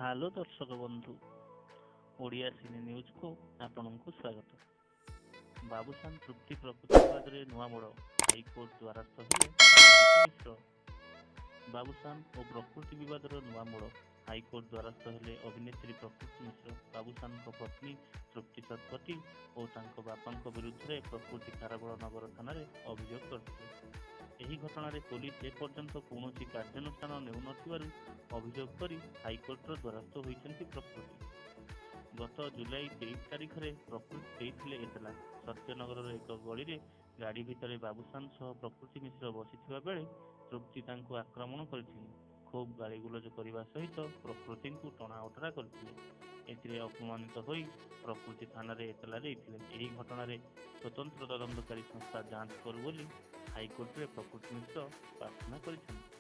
Hello ଦର୍ଶକ ବନ୍ଧୁ, ଓଡ଼ିଆ ସିନେ ନ୍ୟୁଜ୍କୁ ଆପଣଙ୍କୁ ସ୍ୱାଗତ। ବାବୁସାନ ତୃପ୍ତି ପ୍ରକୃତି ବିବାଦରେ ନୂଆ ମୋଡ଼, ହାଇକୋର୍ଟ ଦ୍ୱାରସ୍ଥ ହେଲେ ପ୍ରକୃତି ମିଶ୍ର। ବାବୁସାନ ଓ ପ୍ରକୃତି ବିବାଦର ନୂଆ ମୋଡ଼, ହାଇକୋର୍ଟ ଦ୍ୱାରସ୍ଥ ହେଲେ ଅଭିନେତ୍ରୀ ପ୍ରକୃତି ମିଶ୍ର। ବାବୁସାନଙ୍କ ପତ୍ନୀ ତୃପ୍ତି ଶତପଥୀ ଓ ତାଙ୍କ ବାପାଙ୍କ ବିରୁଦ୍ଧରେ ପ୍ରକୃତି ଖାରବେଳ ନଗର ଥାନାରେ ଅଭିଯୋଗ କରିଥିଲେ। ଏହି ଘଟଣାରେ ପୋଲିସ ଏପର୍ଯ୍ୟନ୍ତ କୌଣସି କାର୍ଯ୍ୟାନୁଷ୍ଠାନ ନେଉନଥିବାରୁ ଅଭିଯୋଗ କରି ହାଇକୋର୍ଟର ଦ୍ୱାରସ୍ଥ ହୋଇଛନ୍ତି ପ୍ରକୃତି। ଗତ ଜୁଲାଇ 23 ତାରିଖରେ ପ୍ରକୃତି ଦେଇଥିଲେ ଏତଲା। ସତ୍ୟନଗରର ଏକ ଗଳିରେ ଗାଡ଼ି ଭିତରେ ବାବୁସାନ ସହ ପ୍ରକୃତି ମିଶ୍ର ବସିଥିବା ବେଳେ ତୃପ୍ତି ତାଙ୍କୁ ଆକ୍ରମଣ କରିଥିଲେ। ଖୁବ୍ ଗାଳିଗୁଲଜ କରିବା ସହିତ ପ୍ରକୃତିଙ୍କୁ ଟଣାଓଟରା କରିଥିଲେ। ଏଥିରେ ଅପମାନିତ ହୋଇ ପ୍ରକୃତି ଥାନାରେ ଏତଲା ଦେଇଥିଲେ। ଏହି ଘଟଣାରେ ସ୍ୱତନ୍ତ୍ର ତଦନ୍ତକାରୀ ସଂସ୍ଥା ଯାଞ୍ଚ କରୁ ବୋଲି ହାଇକୋର୍ଟରେ ପ୍ରକୃତି ମିଶ୍ର ପ୍ରାର୍ଥନା କରିଛନ୍ତି।